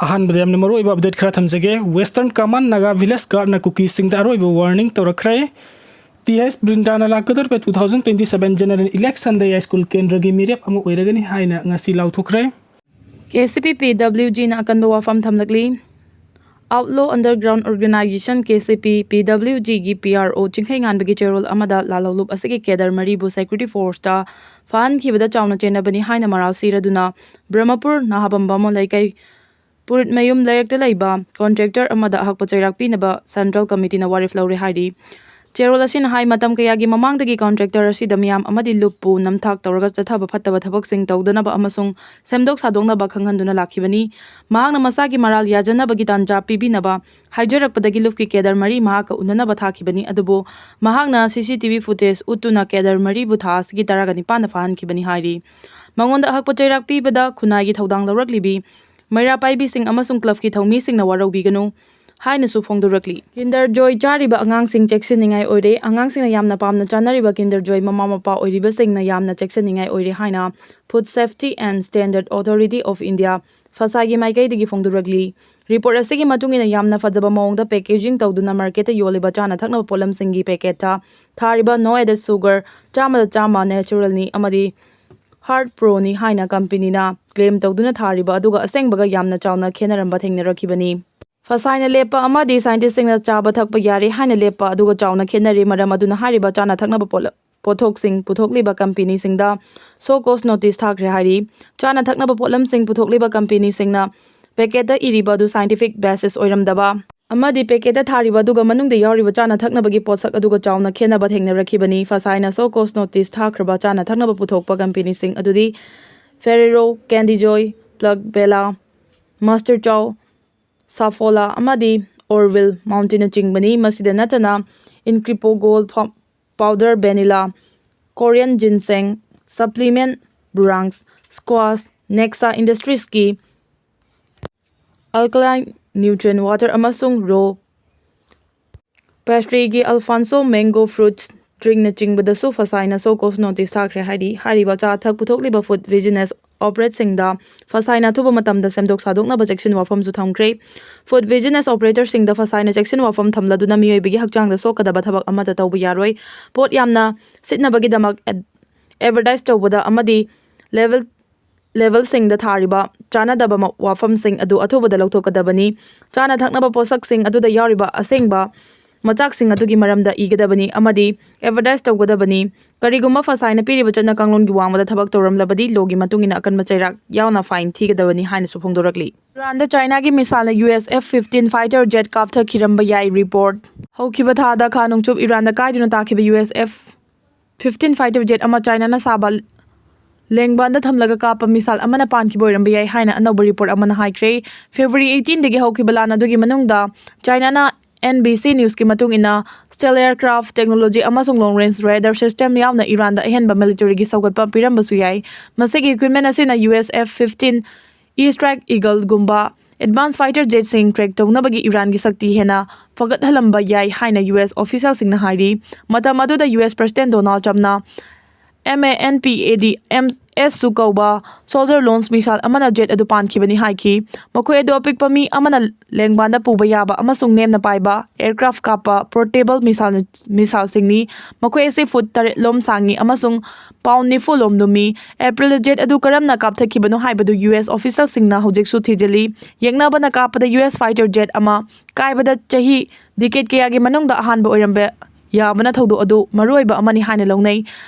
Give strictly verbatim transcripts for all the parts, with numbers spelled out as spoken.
ꯑꯍꯥꯟꯕꯗ ꯌꯥꯝꯅ ꯃꯔꯨꯑꯣꯏꯕ ꯑꯞꯗꯦꯠ ꯈꯔ ꯊꯝꯖꯒꯦ꯫ Western Command Naga Village Guardꯅ ꯀꯨꯀꯤꯁꯤꯡꯗ ꯑꯔꯣꯏꯕ ꯋꯥꯔꯅꯤꯡ ꯇꯧꯔꯛꯈ꯭ꯔꯦ꯫ ꯇꯤ ꯑꯦꯁ ꯕ꯭ꯔꯤꯟꯗꯥꯅ ꯂꯥꯛꯀꯗꯧꯔꯤꯕ two thousand twenty seven general electionꯗ ꯌꯥꯏꯁ꯭ꯀꯨꯜ ꯀꯦꯟꯗ꯭ꯔꯒꯤ ꯃꯤꯔꯦꯞ ꯑꯃ ꯑꯣꯏꯔꯒꯅꯤ ꯍꯥꯏꯅ ꯉꯁꯤ ꯂꯥꯎꯊꯣꯛꯈ꯭ꯔꯦ꯫ ꯀꯦ ꯁꯤ ꯄꯤ ꯄꯤ ꯗꯕ꯭ꯂꯤꯎ ꯖꯤꯅ ꯑꯀꯟꯕ ꯋꯥꯐꯝ ꯊꯝꯂꯛꯂꯤ꯫ Outlaw Underground Organization K C ꯄꯤ ꯄꯤ ꯗꯕ꯭ꯂꯤꯎ ꯖꯤꯒꯤ ꯄꯤ ꯑꯥꯔ ꯑꯣ ꯆꯤꯡꯈꯩꯉꯥꯟꯕꯒꯤ ꯆꯦꯔꯣꯜ ꯑꯃꯗ ꯂꯥꯜꯍꯧꯂꯨꯞ ꯑꯁꯤꯒꯤ ꯀꯦꯗꯔ ꯃꯔꯤꯕꯨ security forceꯇ ꯐꯥꯍꯟꯈꯤꯕꯗ ꯆꯥꯎꯅ ꯆꯦꯟꯅꯕꯅꯤ ꯍꯥꯏꯅ ꯃꯔꯥꯜ ꯁꯤꯔꯗꯨꯅ ꯕ꯭ꯔꯍꯃꯄꯨꯔ, ꯅꯍꯥꯕꯝ ꯕꯥꯃꯣꯟ ꯂꯩꯀꯥꯏ, ꯄꯨꯔꯤꯠꯃꯌꯨꯝ ꯂꯩꯔꯛꯇ ꯂꯩꯕ contractor ꯑꯃꯗ ꯑꯍꯛꯄ ꯆꯩꯔꯥꯛ ꯄꯤꯅꯕ central committeeꯅ ꯋꯥꯔꯦꯞ ꯂꯧꯔꯦ ꯍꯥꯏꯔꯤ꯫ ꯆꯦꯔꯣꯜ ꯑꯁꯤꯅ ꯍꯥꯏ, ꯃꯇꯝ ꯀꯌꯥꯒꯤ ꯃꯃꯥꯡꯗꯒꯤ contractor ꯑꯁꯤꯗ ꯃꯤꯌꯥꯝ ꯑꯃꯗꯤ ꯂꯨꯞꯄꯨ ꯅꯝꯊꯥꯛ ꯇꯧꯔꯒ ꯆꯠꯊꯕ ꯐꯠꯇꯕ ꯊꯕꯛꯁꯤꯡ ꯇꯧꯗꯅꯕ ꯑꯃꯁꯨꯡ ꯁꯦꯝꯗꯣꯛ ꯁꯥꯗꯣꯛꯅꯕ ꯈꯪꯍꯟꯗꯨꯅ ꯂꯥꯛꯈꯤꯕꯅꯤ꯫ ꯃꯍꯥꯛꯅ ꯃꯁꯥꯒꯤ ꯃꯔꯥꯜ ꯌꯥꯖꯅꯕꯒꯤ ꯇꯥꯟꯖꯥ ꯄꯤꯕꯤꯅꯕ ꯍꯥꯏꯖꯔꯛꯄꯗꯒꯤ ꯂꯨꯞꯀꯤ ꯀꯦꯗꯔ ꯃꯔꯤ ꯃꯍꯥꯛꯀ ꯎꯅꯅꯕ ꯊꯥꯈꯤꯕꯅꯤ, ꯑꯗꯨꯕꯨ ꯃꯍꯥꯛꯅ C C T V footage ꯎꯠꯇꯨꯅ ꯀꯦꯗꯔ ꯃꯔꯤꯕꯨ ꯊꯥ ꯑꯁꯤꯒꯤ ꯇꯔꯥꯒ ꯅꯤꯄꯥꯟꯗ ꯐꯥꯍꯟꯈꯤꯕꯅꯤ ꯍꯥꯏꯔꯤ꯫ ꯃꯉꯣꯟꯗ ꯑꯍꯛꯄ ꯆꯩꯔꯥꯛ ꯄꯤꯕꯗ ꯈꯨꯟꯅꯥꯏꯒꯤ ꯊꯧꯗꯥꯡ ꯂꯧꯔꯛꯂꯤꯕꯤ ꯃꯩꯔꯥ ꯄꯥꯏꯕꯤꯁꯤꯡ ꯑꯃꯁꯨꯡ clubꯀꯤ ꯊꯧꯃꯤꯁꯤꯡꯅ ꯋꯥꯔꯧꯕꯤꯒꯅꯨ ꯍꯥꯏꯅꯁꯨ ꯐꯣꯡꯗꯣꯔꯛꯂꯤ꯫ Kinder Joy ꯆꯥꯔꯤꯕ ꯑꯉꯥꯡꯁꯤꯡ ꯆꯦꯛꯁꯤꯟꯅꯤꯡꯉꯥꯏ ꯑꯣꯏꯔꯦ꯫ ꯑꯉꯥꯡꯁꯤꯡꯅ ꯌꯥꯝꯅ ꯄꯥꯝꯅ ꯆꯥꯅꯔꯤꯕ Kinder Joy ꯃꯃꯥ ꯃꯄꯥ ꯑꯣꯏꯔꯤꯕꯁꯤꯡꯅ ꯌꯥꯝꯅ ꯆꯦꯛꯁꯤꯟꯅꯤꯡꯉꯥꯏ ꯑꯣꯏꯔꯦ ꯍꯥꯏꯅ Food Safety and Standard Authority of India, ꯐꯁꯥꯏꯒꯤ ꯃꯥꯏꯀꯩꯗꯒꯤ ꯐꯣꯡꯗꯣꯔꯛꯂꯤ꯫ Report ꯑꯁꯤꯒꯤ ꯃꯇꯨꯡ ꯏꯟꯅ ꯌꯥꯝꯅ ꯐꯖꯕ ꯃꯑꯣꯡꯗ packaging ꯇꯧꯗꯨꯅ marketꯇ ꯌꯣꯜꯂꯤꯕ ꯆꯥꯅ ꯊꯛꯅꯕ ꯄꯣꯠꯂꯝꯁꯤꯡꯒꯤ packetꯇ ꯊꯥꯔꯤꯕ no added sugar, ꯆꯥꯝꯃꯗ ꯆꯥꯝꯃ naturalꯅꯤ ꯑꯃꯗꯤ heart proꯅꯤ ꯍꯥꯏꯅ companyꯅ claim ꯇꯧꯗꯨꯅ ꯊꯥꯔꯤꯕ ꯑꯗꯨꯒ ꯑꯁꯦꯡꯕꯒ ꯌꯥꯝꯅ ꯆꯥꯎꯅ ꯈꯦꯠꯅꯔꯝꯕ ꯊꯦꯡꯅꯔꯛꯈꯤꯕꯅꯤ꯫ ꯐꯁꯥꯏꯅ ꯂꯦꯞꯄ ꯑꯃꯗꯤ scientistꯁꯤꯡꯅ ꯆꯥꯕ ꯊꯛꯄ ꯌꯥꯔꯦ ꯍꯥꯏꯅ ꯂꯦꯞꯄ ꯑꯗꯨꯒ ꯆꯥꯎꯅ ꯈꯦꯠꯅꯔꯦ꯫ ꯃꯔꯝ ꯑꯗꯨꯅ ꯍꯥꯏꯔꯤꯕ ꯆꯥꯅ ꯊꯛꯅꯕ ꯄꯣꯠꯂ-, ꯄꯣꯠꯊꯣꯛꯁꯤꯡ ꯄꯨꯊꯣꯛꯂꯤꯕ companyꯁꯤꯡꯗ show cause notice ꯊꯥꯈ꯭ꯔꯦ ꯍꯥꯏꯔꯤ꯫ ꯆꯥꯅ ꯊꯛꯅꯕ ꯄꯣꯠꯂꯝꯁꯤꯡ ꯄꯨꯊꯣꯛꯂꯤꯕ companyꯁꯤꯡꯅ packetꯇ ꯏꯔꯤꯕ ꯑꯗꯨ scientific basis ꯑꯣꯏꯔꯝꯗꯕ ꯑꯃꯗꯤ packetꯇ ꯊꯥꯔꯤꯕ ꯑꯗꯨꯒ ꯃꯅꯨꯡꯗ ꯌꯥꯎꯔꯤꯕ ꯆꯥꯅ ꯊꯛꯅꯕꯒꯤ ꯄꯣꯠꯁꯛ ꯑꯗꯨꯒ ꯆꯥꯎꯅ ꯈꯦꯠꯅꯕ ꯊꯦꯡꯅꯔꯛꯈꯤꯕꯅꯤ꯫ ꯐꯁꯥꯏꯅ show cause notice ꯊꯥꯈ꯭ꯔꯕ ꯆꯥꯅ ꯊꯛꯅꯕ ꯄꯨꯊꯣꯛꯄ companyꯁꯤꯡ ꯑꯗꯨꯗꯤ Ferrero, Candy Joy, Plug, Bella, Master Chow, Safola ꯑꯃꯗꯤ Orville Mountainꯅꯆꯤꯡꯕꯅꯤ꯫ ꯃꯁꯤꯗ ꯅꯠꯇꯅ Incredible Gold ꯐ-, Powder Vanilla, Korean Ginseng Supplement, Burangs, Squash, Nexa Industriesꯀꯤ Alkaline Nutrient Water ꯑꯃꯁꯨꯡ Raw Pastryꯒꯤ Alfonso Mango Fruits Drinkꯅꯆꯤꯡꯕꯗꯁꯨ ꯐꯁꯥꯏꯅ show cause notice ꯊꯥꯈ꯭ꯔꯦ ꯍꯥꯏꯔꯤ꯫ ꯍꯥꯏꯔꯤꯕ ꯑꯆꯥ ꯑꯊꯛ ꯄꯨꯊꯣꯛꯂꯤꯕ food business ꯑꯣꯄꯔꯦꯠꯁꯤꯡꯗ ꯐꯁꯥꯏꯅ ꯑꯊꯨꯕ ꯃꯇꯝꯗ ꯁꯦꯝꯗꯣꯛ ꯁꯥꯗꯣꯛꯅꯕ ꯆꯦꯛꯁꯤꯟ ꯋꯥꯐꯝꯁꯨ ꯊꯝꯈ꯭ꯔꯦ꯫ ꯐꯨꯗ ꯕꯤꯖꯤꯅꯦꯁ ꯑꯣꯄꯔꯦꯇꯔꯁꯤꯡꯗ ꯐꯁꯥꯏꯅ ꯆꯦꯛꯁꯤꯟ ꯋꯥꯐꯝ ꯊꯝꯂꯗꯨꯅ ꯃꯤꯑꯣꯏꯕꯒꯤ ꯍꯛꯆꯥꯡꯗ ꯁꯣꯛꯀꯗꯕ ꯊꯕꯛ ꯑꯃꯠꯇ ꯇꯧꯕ ꯌꯥꯔꯣꯏ꯫ ꯄꯣꯠ ꯌꯥꯝꯅ ꯁꯤꯠꯅꯕꯒꯤꯗꯃꯛ ꯑꯦꯗ-, ꯑꯦꯗꯚꯔꯇꯥꯏꯁ ꯇꯧꯕꯗ ꯑꯃꯗꯤ ꯂꯦꯕꯦꯜ, ꯂꯦꯕꯦꯜꯁꯤꯡꯗ ꯊꯥꯔꯤꯕ ꯆꯥꯅꯗꯕ ꯃ-, ꯋꯥꯐꯝꯁꯤꯡ ꯑꯗꯨ ꯑꯊꯨꯕꯗ ꯂꯧꯊꯣꯛꯀꯗꯕꯅꯤ꯫ ꯆꯥꯅ ꯊꯛꯅꯕ ꯄꯣꯠꯁꯛꯁꯤꯡ ꯑꯗꯨꯗ ꯌꯥꯎꯔꯤꯕ ꯑꯁꯦꯡꯕ ꯃꯆꯥꯛꯁꯤꯡ ꯑꯗꯨꯒꯤ ꯃꯔꯝꯗ ꯏꯒꯗꯕꯅꯤ ꯑꯃꯗꯤ ꯑꯦꯗꯚꯔꯇꯥꯏꯁ ꯇꯧꯒꯗꯕꯅꯤ꯫ ꯀꯔꯤꯒꯨꯝꯕ ꯐꯁꯥꯏꯅ ꯄꯤꯔꯤꯕ ꯆꯠꯅ ꯀꯥꯡꯂꯣꯟꯒꯤ ꯋꯥꯡꯃꯗ ꯊꯕꯛ ꯇꯧꯔꯝꯂꯕꯗꯤ ꯂꯣꯒꯤ ꯃꯇꯨꯡ ꯏꯟꯅ ꯑꯀꯟꯕ ꯆꯩꯔꯥꯛ ꯌꯥꯎꯅ ꯐꯥꯏꯟ ꯊꯤꯒꯗꯕꯅꯤ ꯍꯥꯏꯅꯁꯨ ꯐꯣꯡꯗꯣꯔꯛꯂꯤ꯫ ꯏꯔꯥꯟꯗ ꯆꯥꯏꯅꯥꯒꯤ ꯃꯤꯁꯥꯏꯜꯅ U S F fifteen fighter jet ꯀꯥꯞꯊꯈꯤꯔꯝꯕ ꯌꯥꯏ report꯫ ꯍꯧꯈꯤꯕ ꯊꯥꯗ ꯈꯥ ꯅꯣꯡꯆꯨꯞ ꯏꯔꯥꯟꯗ ꯀꯥꯏꯗꯨꯅ ꯇꯥꯈꯤꯕ U S F fifteen fighter jet ꯑꯃ ꯆꯥꯏꯅꯥꯅ ꯁꯥꯕ ꯂꯦꯡꯕꯥꯟꯗ ꯊꯝꯂꯒ ꯀꯥꯞꯄ ꯃꯤꯁꯥꯏꯜ ꯑꯃꯅ ꯄꯥꯟꯈꯤꯕ ꯑꯣꯏꯔꯝꯕ ꯌꯥꯏ ꯍꯥꯏꯅ ꯑꯅꯧꯕ report ꯑꯃꯅ ꯍꯥꯏꯈ꯭ꯔꯦ꯫ February eighteen ꯗꯒꯤ ꯍꯧꯈꯤꯕ ꯂꯥꯟ ꯑꯗꯨꯒꯤ ꯃꯅꯨꯡꯗ ꯆꯥꯏꯅꯥꯅ N B C News ꯀꯤ ꯃꯇꯨꯡ ꯏꯟꯅ stealth aircraft technology ꯑꯃꯁꯨꯡ long range radar system ꯌꯥꯎꯅ ꯏꯔꯥꯟꯗ ꯑꯍꯦꯟꯕ military ꯒꯤ ꯁꯧꯒꯠꯄ ꯄꯤꯔꯝꯕꯁꯨ ꯌꯥꯏ꯫ ꯃꯁꯤꯒꯤ equipment ꯑꯁꯤꯅ U S F fifteen E Strike Eagle ꯒꯨꯝꯕ advanced fighter jet ꯁꯤꯡ track ꯇꯧꯅꯕꯒꯤ ꯏꯔꯥꯟꯒꯤ ꯁꯛꯇꯤ ꯍꯦꯟꯅ ꯐꯒꯠꯍꯜꯂꯝꯕ ꯌꯥꯏ ꯍꯥꯏꯅ U S official ꯁꯤꯡꯅ ꯍꯥꯏꯔꯤ꯫ ꯃꯇꯝ ꯑꯗꯨꯗ U S President Donald Trump ꯅ M A N P A D M S ꯁꯨ ꯀꯧꯕ soldier launch missile ꯑꯃꯅ jet ꯑꯗꯨ ꯄꯥꯟꯈꯤꯕꯅꯤ ꯍꯥꯏꯈꯤ꯫ ꯃꯈꯣꯏ ꯑꯗꯨ ꯑꯄꯤꯛꯄ ꯃꯤ ꯑꯃꯅ ꯂꯦꯡꯕꯥꯟꯗ ꯄꯨꯕ ꯌꯥꯕ ꯑꯃꯁꯨꯡ ꯅꯦꯝꯅ ꯄꯥꯏꯕ aircraft ꯀꯥꯞꯄ portable missile, missile ꯁꯤꯡꯅꯤ꯫ ꯃꯈꯣꯏ ꯑꯁꯤ foot ꯇꯔꯦꯠ ꯂꯣꯝ ꯁꯥꯡꯉꯤ ꯑꯃꯁꯨꯡ pound ꯅꯤꯐꯨ ꯂꯣꯝ ꯂꯨꯝꯃꯤ꯫ April ꯗ jet ꯑꯗꯨ ꯀꯔꯝꯅ ꯀꯥꯞꯊꯈꯤꯕꯅꯣ ꯍꯥꯏꯕꯗꯨ U S official ꯁꯤꯡꯅ ꯍꯧꯖꯤꯛꯁꯨ ꯊꯤꯖꯤꯜꯂꯤ꯫ ꯌꯦꯡꯅꯕꯅ ꯀꯥꯞꯄꯗ U S fighter jet ꯑꯃ ꯀꯥꯏꯕꯗ ꯆꯍꯤ decade ꯀꯌꯥꯒꯤ ꯃꯅꯨꯡꯗ ꯑꯍꯥꯟꯕ ꯑꯣꯏꯔꯝꯕ ꯌꯥꯕꯅ ꯊꯧꯗꯣꯛ ꯑꯗꯨ ꯃꯔꯨꯑꯣꯏꯕ ꯑꯃꯅꯤ ꯍꯥꯏꯅ ꯂꯧꯅꯩ꯫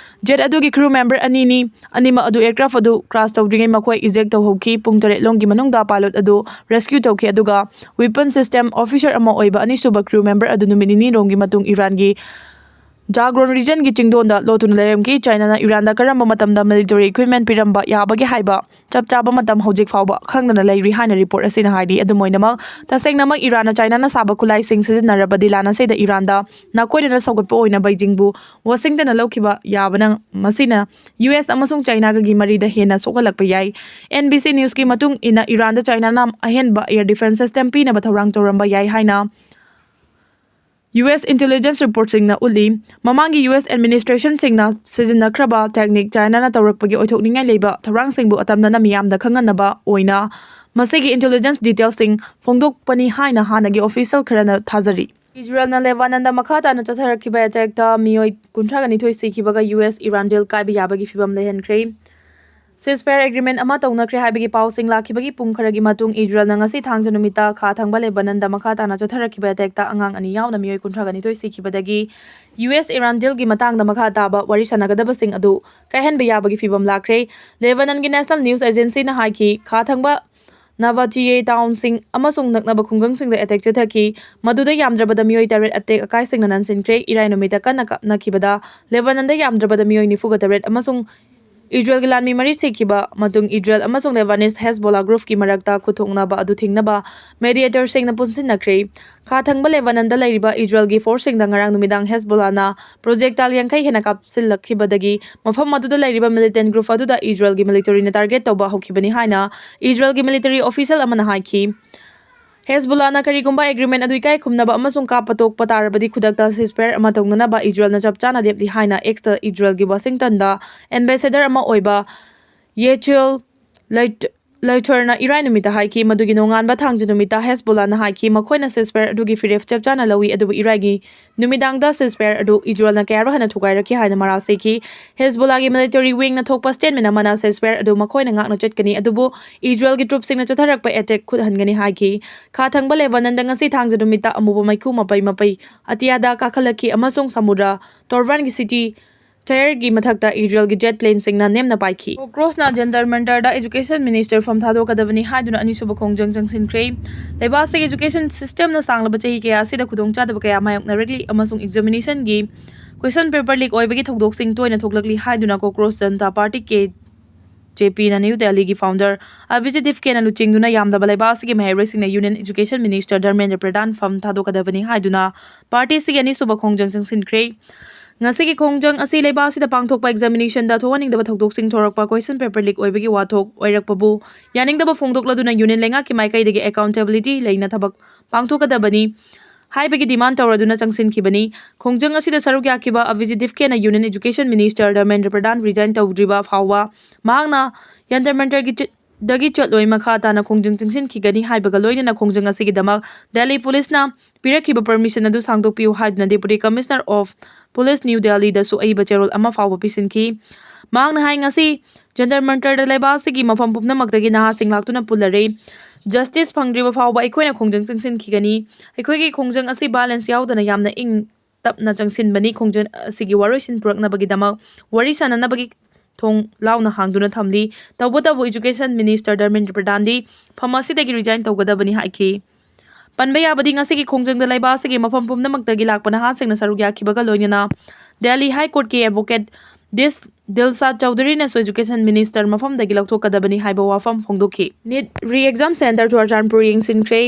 Jet ꯑꯗꯨꯒꯤ crew member ꯑꯅꯤꯅꯤ꯫ ꯑꯅꯤꯃꯛ ꯑꯗꯨ aircraft ꯑꯗꯨ crash ꯇꯧꯗ꯭ꯔꯤꯉꯩ ꯃꯈꯣꯏ eject ꯇꯧꯍꯧꯈꯤ꯫ ꯄꯨꯡ ꯇꯔꯦꯠ ꯂꯣꯝꯒꯤ ꯃꯅꯨꯡꯗ pilot ꯑꯗꯨ rescue ꯇꯧꯈꯤ, ꯑꯗꯨꯒ weapon system officer ꯑꯃ ꯑꯣꯏꯕ ꯑꯅꯤꯁꯨꯕ crew member ꯑꯗꯨ ꯅꯨꯃꯤꯠ ꯅꯤꯅꯤ ꯔꯣꯝꯒꯤ ꯃꯇꯨꯡ ꯏꯔꯥꯟꯒꯤ Zagros region ꯒꯤ ꯆꯤꯡꯗꯣꯟꯗ ꯂꯣꯠꯇꯨꯅ ꯂꯩꯔꯝꯈꯤ꯫ ꯆꯥꯏꯅꯥꯅ ꯏꯔꯥꯟꯗ ꯀꯔꯝꯕ ꯃꯇꯝꯗ military equipment ꯄꯤꯔꯝꯕ ꯌꯥꯕꯒꯦ ꯍꯥꯏꯕ ꯆꯞ ꯆꯥꯕ ꯃꯇꯝ ꯍꯧꯖꯤꯛ ꯐꯥꯎꯕ ꯈꯪꯗꯅ ꯂꯩꯔꯤ ꯍꯥꯏꯅ report ꯑꯁꯤꯅ ꯍꯥꯏꯔꯤ꯫ ꯑꯗꯨꯝ ꯑꯣꯏꯅꯃꯛ, ꯇꯁꯦꯡꯅꯃꯛ ꯏꯔꯥꯟꯅ ꯆꯥꯏꯅꯥꯅ ꯁꯥꯕ ꯈꯨꯠꯂꯥꯏꯁꯤꯡ ꯁꯤꯖꯤꯟꯅꯔꯕꯗꯤ ꯂꯥꯟ ꯑꯁꯤꯗ ꯏꯔꯥꯟꯗ ꯅꯥꯀꯣꯏꯅꯅ ꯁꯧꯒꯠꯄ ꯑꯣꯏꯅ ꯕꯩꯖꯤꯡꯕꯨ ꯋꯥꯁꯤꯡꯇꯟꯅ ꯂꯧꯈꯤꯕ ꯌꯥꯕꯅ, ꯃꯁꯤꯅ U S ꯑꯃꯁꯨꯡ ꯆꯥꯏꯅꯥꯒꯒꯤ ꯃꯔꯤꯗ ꯍꯦꯟꯅ ꯁꯣꯛꯍꯜꯂꯛꯄ ꯌꯥꯏ꯫ N B C News ꯀꯤ ꯃꯇꯨꯡ ꯏꯟꯅ, ꯏꯔꯥꯟꯗ ꯆꯥꯏꯅꯥꯅ ꯑꯍꯦꯟꯕ air defense system ꯄꯤꯅꯕ ꯊꯧꯔꯥꯡ ꯇꯧꯔꯝꯕ ꯌꯥꯏ ꯍꯥꯏꯅ ꯌꯨ ꯑꯦꯁ ꯏꯟꯇꯦꯂꯤꯖꯦꯟꯁ ꯔꯤꯄꯣꯔꯠꯁꯤꯡꯅ ꯎꯠꯂꯤ꯫ ꯃꯃꯥꯡꯒꯤ ꯌꯨ ꯑꯦꯁ ꯑꯦꯗꯃꯤꯅꯤꯁꯇ꯭ꯔꯦꯁꯟꯁꯤꯡꯅ ꯁꯤꯖꯤꯟꯅꯈ꯭ꯔꯕ ꯇꯦꯛꯅꯤꯛ ꯆꯥꯏꯅꯥꯅ ꯇꯧꯔꯛꯄꯒꯤ ꯑꯣꯏꯊꯣꯛꯅꯤꯡꯉꯥꯏ ꯂꯩꯕ ꯊꯧꯔꯥꯡꯁꯤꯡꯕꯨ ꯑꯇꯝꯅꯅ ꯃꯤꯌꯥꯝꯗ ꯈꯪꯍꯟꯅꯕ ꯑꯣꯏꯅ ꯃꯁꯤꯒꯤ ꯏꯟꯇꯦꯂꯤꯖꯦꯟꯁ ꯗꯤꯇꯦꯜꯁꯤꯡ ꯐꯣꯡꯗꯣꯛꯄꯅꯤ ꯍꯥꯏꯅ ꯍꯥꯟꯅꯒꯤ ꯑꯣꯐꯤꯁꯤꯌꯦꯜ ꯈꯔꯅ ꯊꯥꯖꯔꯤ꯫ ꯏꯖꯔꯦꯜꯅ ꯂꯦꯕꯥꯅꯟꯗ ꯃꯈꯥ ꯇꯥꯅ ꯆꯠꯊꯔꯛꯈꯤꯕ ꯑꯦꯇꯦꯛꯇ ꯃꯤꯑꯣꯏ ꯀꯨꯟꯊ꯭ꯔꯥꯒ ꯅꯤꯊꯣꯏ ꯁꯤꯈꯤꯕꯒ ꯌꯨ ꯑꯦꯁ ꯏꯔꯥꯟ ꯗꯤꯜ ꯀꯥꯏꯕ ꯌꯥꯕꯒꯤ ꯐꯤꯚꯝ ꯂꯩꯍꯟꯈ꯭ꯔꯦ꯫ ꯁꯤꯁꯐꯥꯌꯔ ꯑꯦꯒ꯭ꯔꯤꯃꯦꯟ ꯑꯃ ꯇꯧꯅꯈ꯭ꯔꯦ ꯍꯥꯏꯕꯒꯤ ꯄꯥꯎꯁꯤꯡ ꯂꯥꯛꯈꯤꯕꯒꯤ ꯄꯨꯡ ꯈꯔꯒꯤ ꯃꯇꯨꯡ ꯏꯖꯔꯦꯜꯅ ꯉꯁꯤ ꯊꯥꯡꯖ ꯅꯨꯃꯤꯠꯇ ꯈꯥ ꯊꯪꯕ ꯂꯦꯕꯥꯅꯟꯗ ꯃꯈꯥ ꯇꯥꯅ ꯆꯠꯊꯔꯛꯈꯤꯕ ꯑꯦꯇꯦꯛꯇ ꯑꯉꯥꯡ ꯑꯅꯤ ꯌꯥꯎꯅ ꯃꯤꯑꯣꯏ ꯀꯨꯟꯊ꯭ꯔꯥꯒ ꯅꯤꯊꯣꯏ ꯁꯤꯈꯤꯕꯗꯒꯤ ꯌꯨ ꯑꯦꯁ ꯏꯔꯥꯟ ꯗꯤꯜꯒꯤ ꯃꯇꯥꯡꯗ ꯃꯈꯥ ꯇꯥꯕ ꯋꯥꯔꯤ ꯁꯥꯟꯅꯒꯗꯕꯁꯤꯡ ꯑꯗꯨ ꯀꯥꯏꯍꯟꯕ ꯌꯥꯕꯒꯤ ꯐꯤꯚꯝ ꯂꯥꯛꯈ꯭ꯔꯦ꯫ ꯂꯦꯕꯥꯅꯟꯒꯤ ꯅꯦꯁꯅꯦꯜ ꯅ꯭ꯌꯨꯁ ꯑꯦꯖꯦꯟꯁꯤꯅ ꯍꯥꯏꯈꯤ, ꯈꯥ ꯊꯪꯕ ꯅꯕꯥꯇꯤꯌꯦ ꯇꯥꯎꯟꯁꯤꯡ ꯑꯃꯁꯨꯡ ꯅꯛꯅꯕ ꯈꯨꯡꯒꯪꯁꯤꯡꯗ ꯑꯦꯇꯦꯛ ꯆꯠꯊꯈꯤ꯫ ꯃꯗꯨꯗ ꯌꯥꯝꯗ꯭ꯔꯕꯗ ꯃꯤꯑꯣꯏ ꯇꯔꯦꯠ ꯑꯇꯦꯛ ꯑꯀꯥꯏꯁꯤꯡꯅ ꯅꯟꯁꯤꯟꯈ꯭ꯔꯦ꯫ ꯏꯔꯥꯏ ꯅꯨꯃꯤꯠꯇ ꯀꯟꯅ ꯀꯥꯞꯅꯈꯤꯕꯗ ꯂꯦꯕꯥꯅꯟꯗ ꯌꯥꯝꯗ꯭ꯔꯕꯗ ꯃꯤꯑꯣꯏ ꯅꯤꯐꯨꯒ ꯇꯔꯦꯠ ꯑꯃꯁꯨꯡ ꯏꯖꯔꯦꯜꯒꯤ ꯂꯥꯟꯃꯤ ꯃꯔꯤ ꯁꯤꯈꯤꯕ ꯃꯇꯨꯡ ꯏꯖꯔꯦꯜ ꯑꯃꯁꯨꯡ ꯂꯦꯕꯥꯅꯤꯁ ꯍꯦꯖꯕꯣꯂꯥ ꯒ꯭ꯔꯨꯞꯀꯤ ꯃꯔꯛꯇ ꯈꯨꯠꯊꯣꯛꯅꯕ ꯑꯗꯨ ꯊꯤꯡꯅꯕ ꯃꯦꯗꯤꯌꯦꯇꯔꯁꯤꯡꯅ ꯄꯨꯟꯁꯤꯟꯅꯈ꯭ꯔꯦ꯫ ꯈꯥ ꯊꯪꯕ ꯂꯦꯕꯥꯅꯟꯗ ꯂꯩꯔꯤꯕ ꯏꯖꯔꯦꯜꯒꯤ ꯐꯣꯔꯁꯁꯤꯡꯗ ꯉꯔꯥꯡ ꯅꯨꯃꯤꯗꯥꯡ ꯍꯦꯖꯕꯣꯂꯥꯅ ꯄ꯭ꯔꯣꯖꯦꯛꯇꯥꯏꯜ ꯌꯥꯡꯈꯩ ꯍꯦꯟꯅ ꯀꯥꯞꯁꯤꯜꯂꯛꯈꯤꯕꯗꯒꯤ ꯃꯐꯝ ꯑꯗꯨꯗ ꯂꯩꯔꯤꯕ ꯃꯤꯂꯤꯇꯦꯟ ꯒ꯭ꯔꯨꯞ ꯑꯗꯨꯗ ꯏꯖꯔꯦꯜꯒꯤ ꯃꯤꯂꯤꯇꯔꯤꯅ ꯇꯥꯔꯒꯦꯠ ꯇꯧꯕ ꯍꯧꯈꯤꯕꯅꯤ ꯍꯥꯏꯅ ꯏꯖꯔꯦꯜꯒꯤ ꯃꯤꯂꯤꯇꯔꯤ ꯑꯣꯐꯤꯁꯤꯌꯦꯜ ꯑꯃꯅ ꯍꯥꯏꯈꯤ꯫ ꯍꯦꯖꯕꯣꯂꯥꯅ ꯀꯔꯤꯒꯨꯝꯕ ꯑꯦꯒ꯭ꯔꯤꯃꯦꯟ ꯑꯗꯨ ꯏꯀꯥꯏ ꯈꯨꯝꯅꯕ ꯑꯃꯁꯨꯡ ꯀꯥꯞꯄ ꯇꯣꯛꯄ ꯇꯥꯔꯕꯗꯤ ꯈꯨꯗꯛꯇ ꯁꯤꯁꯐꯥꯌꯔ ꯑꯃ ꯇꯧꯅꯅꯕ ꯏꯖꯔꯦꯜꯅ ꯆꯞ ꯆꯥꯅ ꯂꯦꯞꯂꯤ ꯍꯥꯏꯅ ꯑꯦꯛꯁꯇ ꯏꯖꯔꯦꯜꯒꯤ ꯋꯥꯁꯤꯡꯇꯟꯗ ꯑꯦꯝꯕꯦꯁꯦꯗꯔ ꯑꯃ ꯑꯣꯏꯕ ꯌꯦꯆꯨꯑꯦꯜ ꯂꯩꯊꯔꯅ ꯏꯔꯥꯏ ꯅꯨꯃꯤꯠꯇ ꯍꯥꯏꯈꯤ꯫ ꯃꯗꯨꯒꯤ ꯅꯣꯡꯉꯥꯟꯕ ꯊꯥꯡꯖ ꯅꯨꯃꯤꯠꯇ ꯍꯦꯖꯕꯣꯂꯥꯅ ꯍꯥꯏꯈꯤ, ꯃꯈꯣꯏꯅ ꯁꯤꯁꯐꯥꯌꯔ ꯑꯗꯨꯒꯤ ꯐꯤꯔꯦꯞ ꯆꯞ ꯆꯥꯅ ꯂꯧꯏ, ꯑꯗꯨꯕꯨ ꯏꯔꯥꯏꯒꯤ ꯅꯨꯃꯤꯗꯥꯡꯗ ꯁꯤꯁꯐꯥꯌꯔ ꯑꯗꯨ ꯏꯖꯔꯦꯜꯅ ꯀꯌꯥꯔꯣ ꯍꯦꯟꯅ ꯊꯨꯒꯥꯏꯔꯛꯈꯤ ꯍꯥꯏꯅ ꯃꯔꯥꯜ ꯁꯤꯈꯤ꯫ ꯍꯦꯖꯕꯣꯂꯥꯒꯤ ꯃꯤꯂꯤꯇꯔꯤ ꯋꯤꯡꯅ ꯊꯣꯛꯄ ꯁ꯭ꯇꯦꯠꯃꯦꯟ ꯑꯃꯅ ꯁꯤꯁꯐꯥꯌꯔ ꯑꯗꯨ ꯃꯈꯣꯏꯅ ꯉꯥꯛꯅ ꯆꯠꯀꯅꯤ, ꯑꯗꯨꯕꯨ ꯏꯖꯔꯦꯜꯒꯤ ꯇ꯭ꯔꯨꯞꯁꯤꯡꯅ ꯆꯠꯊꯔꯛꯄ ꯑꯦꯇꯦꯛ ꯈꯨꯠ ꯍꯟꯒꯅꯤ ꯍꯥꯏꯈꯤ꯫ ꯈꯥ ꯊꯪꯕ ꯂꯦꯕꯥꯅꯟꯗ ꯉꯁꯤ ꯊꯥꯡꯖ ꯅꯨꯃꯤꯠꯇ ꯑꯃꯨꯕ ꯃꯩꯈꯨ ꯃꯄꯩ ꯃꯄꯩ ꯑꯇꯤꯌꯥꯗ ꯀꯥꯈꯠꯂꯛꯈꯤ ꯑꯃꯁꯨꯡ ꯁꯃꯨꯗ꯭ꯔ ꯇꯣꯔꯕꯥꯟꯒꯤ ꯁꯤꯇꯤ ꯇꯥꯏꯔꯒꯤ ꯃꯊꯛꯇ ꯏꯖꯔꯦꯜꯒꯤ ꯖꯦꯠ ꯄ꯭ꯂꯦꯟꯁꯤꯡꯅ ꯅꯦꯝꯅ ꯄꯥꯏꯈꯤ꯫ ꯀꯣꯀ꯭ꯔꯣꯁꯅ ꯖꯟꯇꯔ ꯃꯟꯇꯔꯗ ꯑꯦꯖꯨꯀꯦꯁꯟ ꯃꯤꯅꯤꯁꯇꯔ ꯐꯝ ꯊꯥꯗꯣꯛꯀꯗꯕꯅꯤ ꯍꯥꯏꯗꯨꯅ ꯑꯅꯤꯁꯨꯕ ꯈꯣꯡꯖꯪ ꯆꯪꯁꯤꯟꯈ꯭ꯔꯦ꯫ ꯂꯩꯕꯥꯛ ꯑꯁꯤꯒꯤ ꯑꯦꯖꯨꯀꯦꯁꯟ ꯁꯤꯁꯇꯦꯝꯅ ꯁꯥꯡꯂꯕ ꯆꯍꯤ ꯀꯌꯥ ꯑꯁꯤꯗ ꯈꯨꯗꯣꯡꯆꯥꯗꯕ ꯀꯌꯥ ꯃꯥꯌꯣꯛꯅꯔꯛꯂꯤ ꯑꯃꯁꯨꯡ ꯑꯦꯛꯖꯥꯃꯤꯅꯦꯁꯟꯒꯤ ꯀ꯭ꯋꯦꯁꯟ ꯄꯦꯄꯔ ꯂꯤꯛ ꯑꯣꯏꯕꯒꯤ ꯊꯧꯗꯣꯛꯁꯤꯡ ꯇꯣꯏꯅ ꯊꯣꯛꯂꯛꯂꯤ ꯍꯥꯏꯗꯨꯅ ꯀꯣꯀ꯭ꯔꯣꯁ ꯖꯟꯇꯥ ꯄꯥꯔꯇꯤ, ꯀꯦ ꯖꯦ ꯄꯤꯅ ꯅ꯭ꯌꯨ ꯗꯦꯜꯂꯤꯒꯤ ꯐꯥꯎꯟꯗꯔ ꯑꯚꯤꯖꯤꯠ ꯗꯤꯞꯀꯦꯅ ꯂꯨꯆꯤꯡꯗꯨꯅ ꯌꯥꯝꯂꯕ ꯂꯩꯕꯥꯛ ꯑꯁꯤꯒꯤ ꯃꯍꯩꯔꯣꯏꯁꯤꯡꯅ ꯌꯨꯅꯤꯌꯟ ꯑꯦꯖꯨꯀꯦꯁꯟ ꯃꯤꯅꯤꯁꯇꯔ ꯙꯔꯃꯦꯟꯗ꯭ꯔ ꯄ꯭ꯔꯙꯥꯟ ꯐꯝ ꯊꯥꯗꯣꯛꯀꯗꯕꯅꯤ ꯍꯥꯏꯗꯨꯅ ꯄꯥꯔꯇꯤ ꯑꯁꯤꯒꯤ ꯑꯅꯤꯁꯨꯕ ꯈꯣꯡꯖꯪ ꯆꯪꯁꯤꯟꯈ꯭ꯔꯦ꯫ ꯉꯁꯤꯒꯤ ꯈꯣꯡꯖꯪ ꯑꯁꯤ ꯂꯩꯕꯥꯛ ꯑꯁꯤꯗ ꯄꯥꯡꯊꯣꯛꯄ ꯑꯦꯛꯖꯥꯃꯤꯅꯦꯁꯟꯗ ꯊꯣꯛꯍꯟꯅꯤꯡꯗꯕ ꯊꯧꯗꯣꯛꯁꯤꯡ ꯊꯣꯔꯛꯄ, ꯀ꯭ꯋꯦꯁꯟ ꯄꯦꯄꯔ ꯂꯤꯛ ꯑꯣꯏꯕꯒꯤ ꯋꯥꯊꯣꯛ ꯑꯣꯏꯔꯛꯄꯕꯨ ꯌꯥꯅꯤꯡꯗꯕ ꯐꯣꯡꯗꯣꯛꯂꯗꯨꯅ ꯌꯨꯅꯤꯌꯟ ꯂꯩꯉꯥꯛꯀꯤ ꯃꯥꯏꯀꯩꯗꯒꯤ ꯑꯦꯀꯥꯎꯟꯇꯦꯕꯤꯂꯤꯇꯤ ꯂꯩꯅ ꯊꯕꯛ ꯄꯥꯡꯊꯣꯛꯀꯗꯕꯅꯤ ꯍꯥꯏꯕꯒꯤ demand ꯇꯧꯔꯗꯨꯅ ꯆꯪꯁꯤꯟꯈꯤꯕꯅꯤ꯫ ꯈꯣꯡꯖꯪ ꯑꯁꯤꯗ ꯁꯔꯨꯛ ꯌꯥꯈꯤꯕ ꯑꯕꯤꯖꯤꯠ ꯗꯤꯞꯀꯦꯅ Union Education Minister ꯙꯔꯃꯦꯟꯗ꯭ꯔ ꯄ꯭ꯔꯙꯥꯟ resign ꯇꯧꯗ꯭ꯔꯤꯕ ꯐꯥꯎꯕ ꯃꯍꯥꯛꯅ ꯌꯟꯇꯔ ꯃꯟꯇꯔꯒꯤ ꯆꯤꯠ-, ꯗꯒꯤ ꯆꯠꯂꯣꯏ ꯃꯈꯥ ꯇꯥꯅ ꯈꯣꯡꯖꯪ ꯆꯪꯁꯤꯟꯈꯤꯒꯅꯤ ꯍꯥꯏꯕꯒ ꯂꯣꯏꯅꯅ ꯈꯣꯡꯖꯪ ꯑꯁꯤꯒꯤꯗꯃꯛ ꯗꯦꯜꯂꯤ ꯄꯨꯂꯤꯁꯅ ꯄꯤꯔꯛꯈꯤꯕ permission ꯑꯗꯨ ꯁꯥꯡꯗꯣꯛꯄꯤꯌꯨ ꯍꯥꯏꯗꯨꯅ Deputy Commissioner of Police New Delhiꯗꯁꯨ ꯑꯏꯕ ꯆꯦꯔꯣꯜ ꯑꯃ ꯐꯥꯎꯕ ꯄꯤꯁꯤꯟꯈꯤ꯫ ꯃꯍꯥꯛꯅ ꯍꯥꯏ, ꯉꯁꯤ ꯖꯟꯇꯔ ꯃꯟꯇꯔꯗ ꯂꯩꯕꯥꯛ ꯑꯁꯤꯒꯤ ꯃꯐꯝ ꯄꯨꯝꯅꯃꯛꯇꯒꯤ ꯅꯍꯥꯁꯤꯡ ꯂꯥꯛꯇꯨꯅ ꯄꯨꯜꯂꯔꯦ꯫ Justice ꯐꯪꯗ꯭ꯔꯤꯕ ꯐꯥꯎꯕ ꯑꯩꯈꯣꯏꯅ ꯈꯣꯡꯖꯪ ꯆꯪꯁꯤꯟꯈꯤꯒꯅꯤ꯫ ꯑꯩꯈꯣꯏꯒꯤ ꯈꯣꯡꯖꯪ ꯑꯁꯤ violence ꯌꯥꯎꯗꯅ ꯌꯥꯝꯅ ꯏꯪ ꯇꯞꯅ ꯆꯪꯁꯤꯟꯕꯅꯤ꯫ ꯈꯣꯡꯖꯪ ꯑꯁꯤꯒꯤ ꯋꯥꯔꯣꯏꯁꯤꯟ ꯄꯨꯔꯛꯅꯕꯒꯤꯗꯃꯛ ꯋꯥꯔꯤ ꯁꯥꯅꯅꯕꯒꯤ ꯊꯣꯡ ꯂꯥꯎꯅ ꯍꯥꯡꯗꯨꯅ ꯊꯝꯂꯤ꯫ ꯇꯧꯕꯇꯕꯨ Education Minister ꯙꯔꯃꯦꯟꯗ꯭ꯔ ꯄ꯭ꯔꯙꯥꯟꯗꯤ ꯐꯝ ꯑꯁꯤꯗꯒꯤ resign ꯇꯧꯒꯗꯕꯅꯤ ꯍꯥꯏꯈꯤ꯫ ꯄꯟꯕ ꯌꯥꯕꯗꯤ ꯉꯁꯤꯒꯤ ꯈꯣꯡꯖꯪꯗ ꯂꯩꯕꯥꯛ ꯑꯁꯤꯒꯤ ꯃꯐꯝ ꯄꯨꯝꯅꯃꯛꯇꯒꯤ ꯂꯥꯛꯄ ꯅꯍꯥꯁꯤꯡꯅ ꯁꯔꯨꯛ ꯌꯥꯈꯤꯕꯒ ꯂꯣꯏꯅꯅ ꯗꯦꯜꯂꯤ High Courtꯀꯤ advocate ꯗꯤꯁ-, ꯗꯤꯜꯁꯥꯗ ꯆꯧꯙꯨꯔꯤꯅꯁꯨ Education Minister ꯃꯐꯝꯗꯒꯤ ꯂꯧꯊꯣꯛꯀꯗꯕꯅꯤ ꯍꯥꯏꯕ ꯋꯥꯐꯝ ꯐꯣꯡꯗꯣꯛꯈꯤ꯫ NEET re-exam centre Churachandpur ꯌꯦꯡꯁꯤꯟꯈ꯭ꯔꯦ꯫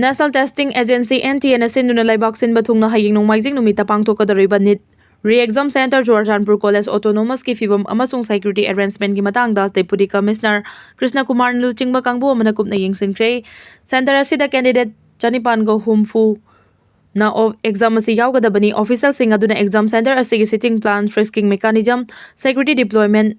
National Testing Agency, NTAꯅ ꯁꯤꯟꯗꯨꯅ ꯂꯩꯕꯥꯛ ꯁꯤꯟꯕ ꯊꯨꯡꯅ ꯍꯌꯦꯡ ꯅꯣꯡꯃꯥꯏꯖꯤꯡ ꯅꯨꯃꯤꯠꯇ ꯄꯥꯡꯊꯣꯛꯀꯗꯧꯔꯤꯕ NEET re-exam centre Churachandpur College Autonomousꯀꯤ ꯐꯤꯕꯝ ꯑꯃꯁꯨꯡ security arrangementꯀꯤ ꯃꯇꯥꯡꯗ Deputy Commissioner ꯀ꯭ꯔꯤꯁꯅ ꯀꯨꯃꯥꯔꯅ ꯂꯨꯆꯤꯡꯕ ꯀꯥꯡꯕꯨ ꯑꯃꯅ ꯀꯨꯞꯅ ꯌꯦꯡꯁꯤꯟꯈ꯭ꯔꯦ꯫ Centre ꯑꯁꯤꯗ candidate ꯆꯅꯤꯄꯥꯟꯒ ꯍꯨꯝꯐꯨꯅ ꯑꯣ-, exam ꯑꯁꯤ ꯌꯥꯎꯒꯗꯕꯅꯤ꯫ Officialꯁꯤꯡ ꯑꯗꯨꯅ exam centre ꯑꯁꯤꯒꯤ seating plan, frisking mechanism, security deployment,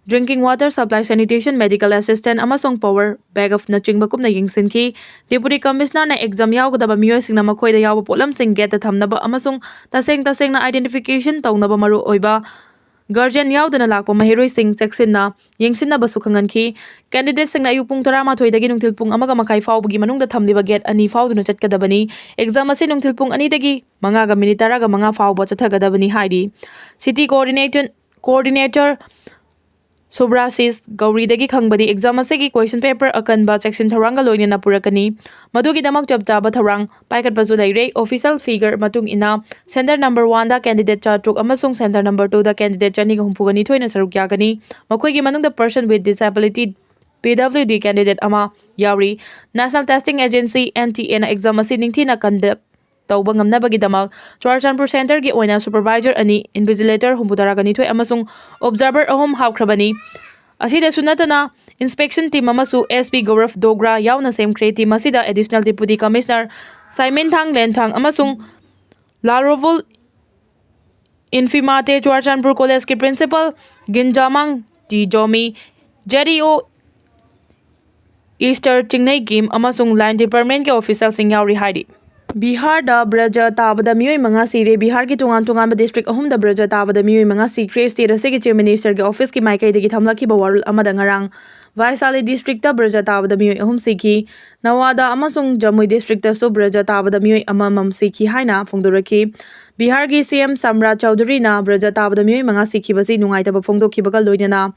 drinking water supply, sanitation, medical assistance ꯑꯃꯁꯨꯡ power backup ꯅꯆꯤꯡꯕ ꯀꯨꯞꯅ ꯌꯦꯡꯁꯤꯟꯈꯤ꯫ Deputy Commissionerꯅ exam ꯌꯥꯎꯒꯗꯕ ꯃꯤꯑꯣꯏꯁꯤꯡꯅ ꯃꯈꯣꯏꯗ ꯌꯥꯎꯕ ꯄꯣꯠꯂꯝꯁꯤꯡ gateꯇ ꯊꯝꯅꯕ ꯑꯃꯁꯨꯡ ꯇꯁꯦꯡ ꯇꯁꯦꯡꯅ identification ꯇꯧꯅꯕ ꯃꯔꯨꯑꯣꯏꯕ guardian ꯌꯥꯎꯗꯅ ꯂꯥꯛꯄ ꯃꯍꯩꯔꯣꯏꯁꯤꯡ ꯆꯦꯛꯁꯤꯟꯅ ꯌꯦꯡꯁꯤꯟꯅꯕꯁꯨ ꯈꯪꯍꯟꯈꯤ꯫ Candidateꯁꯤꯡꯅ ꯑꯌꯨꯛ ꯄꯨꯡ ꯇꯔꯥꯃꯥꯊꯣꯏꯗꯒꯤ ꯅꯨꯡꯊꯤꯜ ꯄꯨꯡ ꯑꯃꯒ ꯃꯈꯥꯏ ꯐꯥꯎꯕꯒꯤ ꯃꯅꯨꯡꯗ ꯊꯝꯂꯤꯕ gate ꯑꯅꯤ ꯐꯥꯎꯗꯨꯅ ꯆꯠꯀꯗꯕꯅꯤ꯫ Exam ꯑꯁꯤ ꯅꯨꯡꯊꯤꯜ ꯄꯨꯡ ꯑꯅꯤꯗꯒꯤ ꯃꯉꯥꯒ minute ꯇꯔꯥꯒ ꯃꯉꯥ ꯐꯥꯎꯕ ꯆꯠꯊꯒꯗꯕꯅꯤ ꯍꯥꯏꯔꯤ꯫ City Coordinator, Coordinator ꯁꯨꯕ꯭ꯔꯥꯁꯤꯁ ꯒꯧꯔꯤꯗꯒꯤ ꯈꯪꯕꯗꯤ exam ꯑꯁꯤꯒꯤ question paper ꯑꯀꯟꯕ ꯆꯦꯛꯁꯤꯟ ꯊꯧꯔꯥꯡꯒ ꯂꯣꯏꯅꯅ ꯄꯨꯔꯛꯀꯅꯤ꯫ ꯃꯗꯨꯒꯤꯗꯃꯛ ꯆꯞ ꯆꯥꯕ ꯊꯧꯔꯥꯡ ꯄꯥꯏꯈꯠꯄꯁꯨ ꯂꯩꯔꯦ꯫ Official figure ꯃꯇꯨꯡ ꯏꯟꯅ centre number oneꯗ candidate ꯆꯥꯇ꯭ꯔꯨꯛ ꯑꯃꯁꯨꯡ centre number twoꯗ candidate ꯆꯅꯤꯒ ꯍꯨꯝꯐꯨꯒ ꯅꯤꯊꯣꯏꯅ ꯁꯔꯨꯛ ꯌꯥꯒꯅꯤ꯫ ꯃꯈꯣꯏꯒꯤ ꯃꯅꯨꯡꯗ person with disability, PWD candidate ꯑꯃ ꯌꯥꯎꯔꯤ꯫ National Testing Agency, NTAꯅ exam ꯑꯁꯤ ꯅꯤꯡꯊꯤꯅ conduct ꯇꯧꯕ ꯉꯝꯅꯕꯒꯤꯗꯃꯛ ꯆꯨꯔꯆꯥꯟꯄꯨꯔ centreꯒꯤ ꯑꯣꯏꯅ supervisor ꯑꯅꯤ, invigilator ꯍꯨꯝꯐꯨꯇꯔꯥꯒ ꯅꯤꯊꯣꯏ ꯑꯃꯁꯨꯡ observer ꯑꯍꯨꯝ ꯍꯥꯞꯈ꯭ꯔꯕꯅꯤ꯫ ꯑꯁꯤꯗꯁꯨ ꯅꯠꯇꯅ, inspection team ꯑꯃꯁꯨ S P Gaurav Dogra ꯌꯥꯎꯅ ꯁꯦꯝꯈ꯭ꯔꯦ꯫ Team ꯑꯁꯤꯗ Additional Deputy Commissioner Simon Thang Lenthang ꯑꯃꯁꯨꯡ La Rovol Infimate Churachandpur College ꯀꯤ Principal Ginjamang T Jomi, Z E O Easter Chingnei Kim ꯑꯃꯁꯨꯡ Line Department ꯀꯤ official ꯁꯤꯡ ꯌꯥꯎꯔꯤ ꯍꯥꯏꯔꯤ꯫ ꯕꯤꯍꯥꯔꯗ ꯕ꯭ꯔꯖ ꯇꯥꯕꯗ ꯃꯤꯑꯣꯏ ꯃꯉꯥ ꯁꯤꯔꯦ꯫ ꯕꯤꯍꯥꯔꯒꯤ ꯇꯣꯉꯥꯟ ꯇꯣꯉꯥꯟꯕ district ꯑꯍꯨꯝꯗ ꯕ꯭ꯔꯖ ꯇꯥꯕꯗ ꯃꯤꯑꯣꯏ ꯃꯉꯥ ꯁꯤꯈ꯭ꯔꯦ꯫ State ꯑꯁꯤꯒꯤ Chief Minister ꯒꯤ office ꯀꯤ ꯃꯥꯏꯀꯩꯗꯒꯤ ꯊꯝꯂꯛꯈꯤꯕ ꯋꯥꯔꯣꯜ ꯑꯃꯗ ꯉꯔꯥꯡ ꯚꯥꯏꯁꯥꯂꯤ district ꯇ ꯕ꯭ꯔꯖ ꯇꯥꯕꯗ ꯃꯤꯑꯣꯏ ꯑꯍꯨꯝ ꯁꯤꯈꯤ꯫ ꯅꯋꯥꯗꯥ ꯑꯃꯁꯨꯡ ꯖꯃꯨꯏ district ꯇꯁꯨ ꯕ꯭ꯔꯖ ꯇꯥꯕꯗ ꯃꯤꯑꯣꯏ ꯑꯃꯃꯝ ꯁꯤꯈꯤ ꯍꯥꯏꯅ ꯐꯣꯡꯗꯣꯔꯛꯈꯤ꯫ ꯕꯤꯍꯥꯔꯒꯤ C M ꯁꯝꯔꯥꯖ ꯆꯧꯙꯨꯔꯤꯅ ꯕ꯭ꯔꯖ ꯇꯥꯕꯗ ꯃꯤꯑꯣꯏ ꯃꯉꯥ ꯁꯤꯈꯤꯕꯁꯤ ꯅꯨꯡꯉꯥꯏꯇꯕ ꯐꯣꯡꯗꯣꯛꯈꯤꯕꯒ ꯂꯣꯏꯅꯅ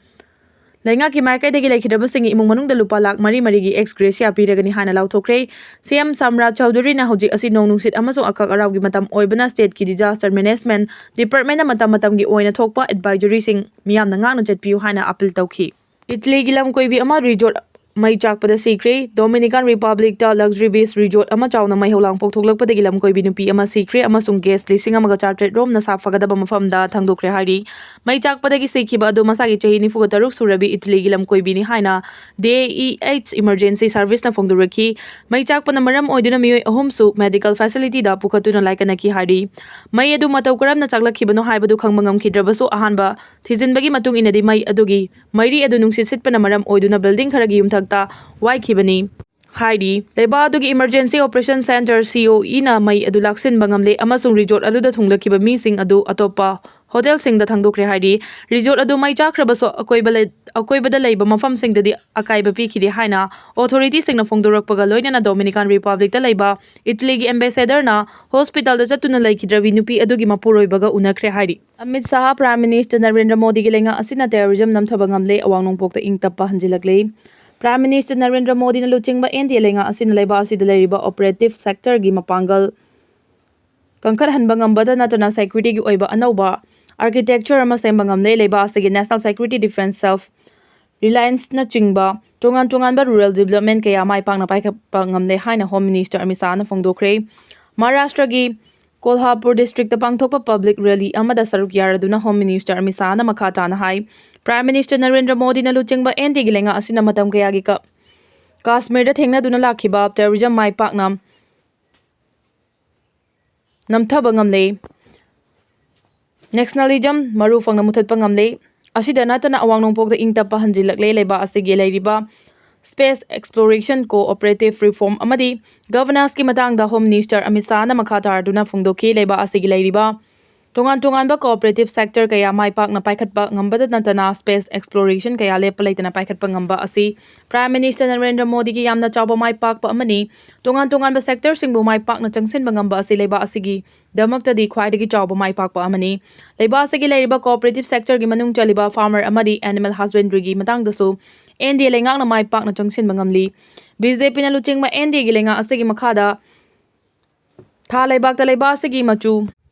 ꯂꯩꯉꯥꯛꯀꯤ ꯃꯥꯏꯀꯩꯗꯒꯤ ꯂꯩꯈꯤꯗ꯭ꯔꯕꯁꯤꯡꯒꯤ ꯏꯃꯨꯡ ꯃꯅꯨꯡꯗ ꯂꯨꯄꯥ ꯂꯥꯈ ꯃꯔꯤ ꯃꯔꯤꯒꯤ ex gratia ꯄꯤꯔꯒꯅꯤ ꯍꯥꯏꯅ ꯂꯥꯎꯊꯣꯛꯈ꯭ꯔꯦ꯫ C M ꯁꯝꯔꯥꯖ ꯆꯧꯙꯨꯔꯤꯅ ꯍꯧꯖꯤꯛ ꯑꯁꯤ ꯅꯣꯡ ꯅꯨꯡꯁꯤꯠ ꯑꯃꯁꯨꯡ ꯑꯀꯛ ꯑꯔꯥꯎꯒꯤ ꯃꯇꯝ ꯑꯣꯏꯕꯅ state ꯀꯤ disaster management department ꯅ ꯃꯇꯝ ꯃꯇꯝꯒꯤ ꯑꯣꯏꯅ ꯊꯣꯛꯄ advisory ꯁꯤꯡ ꯃꯤꯌꯥꯝꯅ ꯉꯥꯛꯅ ꯆꯠꯄꯤꯌꯨ ꯍꯥꯏꯅ appeal ꯇꯧꯈꯤ꯫ ꯏꯇꯂꯤꯒꯤ ꯂꯝꯀꯣꯏꯕꯤ ꯑꯃ resort ꯃꯩ ꯆꯥꯛꯄꯗ ꯁꯤꯈ꯭ꯔꯦ꯫ Dominican Republic ꯇ luxury beach resort ꯑꯃ ꯆꯥꯎꯅ ꯃꯩ ꯍꯧꯂꯥꯡ ꯄꯣꯛꯊꯣꯛꯂꯛꯄꯗꯒꯤ ꯂꯝꯀꯣꯏꯕꯤ ꯅꯨꯄꯤ ꯑꯃ ꯁꯤꯈ꯭ꯔꯦ ꯑꯃꯁꯨꯡ guest ꯂꯤꯁꯤꯡ ꯑꯃꯒ ꯆꯥꯇ꯭ꯔꯦꯠ ꯔꯣꯝꯅ ꯁꯥꯐꯒꯗꯕ ꯃꯐꯝꯗ ꯊꯥꯡꯗꯣꯛꯈ꯭ꯔꯦ ꯍꯥꯏꯔꯤ꯫ ꯃꯩ ꯆꯥꯛꯄꯗꯒꯤ ꯁꯤꯈꯤꯕ ꯑꯗꯨ ꯃꯁꯥꯒꯤ ꯆꯍꯤ ꯅꯤꯐꯨꯒ ꯇꯔꯨꯛ ꯁꯨꯔꯕꯤ ꯏꯇꯂꯤꯒꯤ ꯂꯝꯀꯣꯏꯕꯤꯅꯤ ꯍꯥꯏꯅ D E H emergency service ꯅ ꯐꯣꯡꯗꯣꯔꯛꯈꯤ꯫ ꯃꯩ ꯆꯥꯛꯄꯅ ꯃꯔꯝ ꯑꯣꯏꯗꯨꯅ ꯃꯤꯑꯣꯏ ꯑꯍꯨꯝꯁꯨ medical facility ꯗ ꯄꯨꯈꯠꯇꯨꯅ ꯂꯥꯏꯀꯠꯅꯈꯤ ꯍꯥꯏꯔꯤ꯫ ꯃꯩ ꯑꯗꯨ ꯃꯇꯧ ꯀꯔꯝꯅ ꯆꯥꯛꯂꯛꯈꯤꯕꯅꯣ ꯍꯥꯏꯕꯗꯨ ꯈꯪꯕ ꯉꯝꯈꯤꯗ꯭ꯔꯕꯁꯨ, ꯑꯍꯥꯟꯕ ꯊꯤꯖꯤꯟꯕꯒꯤ ꯃꯇꯨꯡ ꯏꯟꯅꯗꯤ ꯃꯩ ꯑꯗꯨꯒꯤ ꯃꯩꯔꯤ ꯑꯗꯨ ꯅꯨꯡꯁꯤꯠ ꯁꯤꯠꯄꯅ ꯃꯔꯝ ꯑꯣꯏꯗꯨꯅ building ꯈꯔꯒꯤ ꯌꯨꯝꯊꯛꯇ ꯋꯥꯏꯈꯤꯕꯅꯤ ꯍꯥꯏꯔꯤ꯫ ꯂꯩꯕꯥꯛ ꯑꯗꯨꯒꯤ Emergency Operation Centre, C O E ꯅ ꯃꯩ ꯑꯗꯨ ꯂꯥꯛꯁꯤꯟꯕ ꯉꯝꯂꯦ ꯑꯃꯁꯨꯡ resort ꯑꯗꯨꯗ ꯊꯨꯡꯂꯛꯈꯤꯕ ꯃꯤꯁꯤꯡ ꯑꯗꯨ ꯑꯇꯣꯞꯄ hotel ꯁꯤꯡꯗ ꯊꯥꯡꯗꯣꯛꯈ꯭ꯔꯦ ꯍꯥꯏꯔꯤ꯫ Resort ꯑꯗꯨ ꯃꯩ ꯆꯥꯛꯈ꯭ꯔꯕꯁꯨ, ꯑꯀꯣꯏꯕ ꯂꯩ-, ꯑꯀꯣꯏꯕꯗ ꯂꯩꯕ ꯃꯐꯝꯁꯤꯡꯗꯗꯤ ꯑꯀꯥꯏꯕ ꯄꯤꯈꯤꯗꯦ ꯍꯥꯏꯅ authority ꯁꯤꯡꯅ ꯐꯣꯡꯗꯣꯔꯛꯄꯒ ꯂꯣꯏꯅꯅ Dominican Republic ꯇ ꯂꯩꯕ ꯏꯇꯂꯤꯒꯤ ambassador ꯅ hospital ꯗ ꯆꯠꯇꯨꯅ ꯂꯩꯈꯤꯗ꯭ꯔꯕꯤ ꯅꯨꯄꯤ ꯑꯗꯨꯒꯤ ꯃꯄꯨꯔꯣꯏꯕꯒ ꯎꯅꯈ꯭ꯔꯦ ꯍꯥꯏꯔꯤ꯫ ꯑꯃꯤꯠ ꯁꯥꯍ, Prime Minister ꯅꯔꯦꯟꯗ꯭ꯔ ꯃꯣꯗꯤꯒꯤ ꯂꯩꯉꯥꯛ ꯑꯁꯤꯅ terrorism ꯅꯝꯊꯕ ꯉꯝꯂꯦ, ꯑꯋꯥꯡ ꯅꯣꯡꯄꯣꯛꯇ ꯏꯪ ꯇꯞꯄ ꯍꯟꯖꯤꯜꯂꯛꯂꯦ꯫ Prime Minister ꯅꯔꯦꯟꯗ꯭ꯔ ꯃꯣꯗꯤꯅ ꯂꯨꯆꯤꯡꯕ N D A ꯂꯩꯉꯥꯛ ꯑꯁꯤꯅ ꯂꯩꯕꯥꯛ ꯑꯁꯤꯗ ꯂꯩꯔꯤꯕ operative sector ꯒꯤ ꯃꯄꯥꯡꯒꯜ ꯀꯟꯈꯠꯍꯟꯕ ꯉꯝꯕꯗ ꯅꯠꯇꯅ security ꯒꯤ ꯑꯣꯏꯕ ꯑꯅꯧꯕ architecture ꯑꯃ ꯁꯦꯝꯕ ꯉꯝꯂꯦ꯫ ꯂꯩꯕꯥꯛ ꯑꯁꯤꯒꯤ national security, defence, self reliance ꯅꯆꯤꯡꯕ ꯇꯣꯉꯥꯟ ꯇꯣꯉꯥꯟꯕ rural development ꯀꯌꯥ ꯃꯥꯏ ꯄꯥꯛꯅ ꯄꯥꯏꯈꯠꯄ ꯉꯝꯂꯦ ꯍꯥꯏꯅ Home Minister ꯑꯃꯤꯠ ꯁꯥꯍꯅ ꯐꯣꯡꯗꯣꯛꯈ꯭ꯔꯦ꯫ ꯃꯍꯥꯔꯥꯁꯇ꯭ꯔꯒꯤ ꯀꯣꯜꯍꯥꯄꯨꯔ ꯗꯤꯁꯇ꯭ꯔꯤꯛꯇ ꯄꯥꯡꯊꯣꯛꯄ ꯄꯕ꯭ꯂꯤꯛ ꯔꯦꯂꯤ ꯑꯃꯗ ꯁꯔꯨꯛ ꯌꯥꯔꯗꯨꯅ ꯍꯣꯝ ꯃꯤꯅꯤꯁꯇꯔ ꯑꯃꯤꯠ ꯁꯥꯍꯅ ꯃꯈꯥ ꯇꯥꯅ ꯍꯥꯏ, ꯄ꯭ꯔꯥꯏꯝ ꯃꯤꯅꯤꯁꯇꯔ ꯅꯔꯦꯟꯗ꯭ꯔ ꯃꯣꯗꯤꯅ ꯂꯨꯆꯤꯡꯕ ꯑꯦꯟ ꯗꯤ ꯑꯦꯒꯤ ꯂꯩꯉꯥꯛ ꯑꯁꯤꯅ ꯃꯇꯝ ꯀꯌꯥꯒꯤ ꯀ-, ꯀꯥꯁꯃꯤꯔꯗ ꯊꯦꯡꯅꯗꯨꯅ ꯂꯥꯛꯈꯤꯕ ꯇꯦꯔꯣꯔꯤꯖꯝ ꯃꯥꯏ ꯄꯥꯛꯅ ꯅꯝꯊꯕ ꯉꯝꯂꯦ꯫ ꯅꯦꯁꯅꯦꯂꯤꯖꯝ ꯃꯔꯨ ꯐꯪꯅ ꯃꯨꯊꯠꯄ ꯉꯝꯂꯦ꯫ ꯑꯁꯤꯗ ꯅꯠꯇꯅ ꯑꯋꯥꯡ ꯅꯣꯡꯄꯣꯛꯇ ꯏꯪ ꯇꯞꯄ ꯍꯟꯖꯤꯜꯂꯛꯂꯦ꯫ ꯂꯩꯕꯥꯛ ꯑꯁꯤꯒꯤ ꯂꯩꯔꯤꯕ ꯁ꯭ꯄꯦꯁ ꯑꯦꯛꯁꯄ꯭ꯂꯣꯔꯦꯁꯟ, ꯀꯣꯑꯣꯄꯔꯦꯇꯤꯚ ꯔꯤꯐꯣꯔꯝ ꯑꯃꯗꯤ ꯒꯚꯔꯅꯥꯟꯁꯀꯤ ꯃꯇꯥꯡꯗ ꯍꯣꯝ ꯃꯤꯅꯤꯁꯇꯔ ꯑꯃꯤꯠ ꯁꯥꯍꯅ ꯃꯈꯥ ꯇꯥꯔꯗꯨꯅ ꯐꯣꯡꯗꯣꯛꯈꯤ꯫ ꯂꯩꯕꯥꯛ ꯑꯁꯤꯒꯤ ꯂꯩꯔꯤꯕ ꯇꯣꯉꯥꯟ ꯇꯣꯉꯥꯟꯕ ꯀꯣꯑꯣꯄꯔꯦꯇꯤꯚ ꯁꯦꯛꯇꯔ ꯀꯌꯥ ꯃꯥꯏ ꯄꯥꯛꯅ ꯄꯥꯏꯈꯠꯄ ꯉꯝꯕꯇ ꯅꯠꯇꯅ ꯁ꯭ꯄꯦꯁ ꯑꯦꯛꯁꯄ꯭ꯂꯣꯔꯦꯁꯟ ꯀꯌꯥ ꯂꯦꯞꯄ ꯂꯩꯇꯅ ꯄꯥꯏꯈꯠꯄ ꯉꯝꯕ ꯑꯁꯤ ꯄ꯭ꯔꯥꯏꯝ ꯃꯤꯅꯤꯁꯇꯔ ꯅꯔꯦꯟꯗ꯭ꯔ ꯃꯣꯗꯤꯒꯤ ꯌꯥꯝꯅ ꯆꯥꯎꯕ ꯃꯥꯏ ꯄꯥꯛꯄ ꯑꯃꯅꯤ꯫ ꯇꯣꯉꯥꯟ ꯇꯣꯉꯥꯟꯕ ꯁꯦꯛꯇꯔꯁꯤꯡꯕꯨ ꯃꯥꯏ ꯄꯥꯛꯅ ꯆꯪꯁꯤꯟꯕ ꯉꯝꯕ ꯑꯁꯤ ꯂꯩꯕꯥꯛ ꯑꯁꯤꯒꯤ ꯗꯃꯛꯇꯗꯤ ꯈ꯭ꯋꯥꯏꯗꯒꯤ ꯆꯥꯎꯕ ꯃꯥꯏ ꯄꯥꯛꯄ ꯑꯃꯅꯤ꯫ ꯂꯩꯕꯥꯛ ꯑꯁꯤꯒꯤ ꯂꯩꯔꯤꯕ ꯀꯣꯑꯣꯄꯔꯦꯇꯤꯚ ꯁꯦꯛꯇꯔꯒꯤ ꯃꯅꯨꯡ ꯆꯜꯂꯤꯕ ꯐꯥꯔꯃꯔ ꯑꯃꯗꯤ ꯑꯦꯅꯤꯃꯦꯜ ꯍꯁꯕꯦꯟꯗ꯭ꯔꯤꯒꯤ ꯃꯇꯥꯡꯗꯁꯨ ꯑꯦꯟ ꯗꯤ ꯑꯦ ꯂꯩꯉꯥꯛꯅ ꯃꯥꯏ ꯄꯥꯛꯅ ꯆꯪꯁꯤꯟꯕ ꯉꯝꯂꯤ꯫ ꯕꯤ ꯖꯦ ꯄꯤꯅ ꯂꯨꯆꯤꯡꯕ ꯑꯦꯟ ꯗꯤ ꯑꯦꯒꯤ ꯂꯩꯉꯥꯛ ꯑꯁꯤꯒꯤ ꯃꯈꯥꯗ ꯊꯥ ꯂꯩꯕꯥꯛꯇ ꯂꯩꯕꯥꯛ ꯑꯁꯤꯒꯤ ꯃꯆꯨ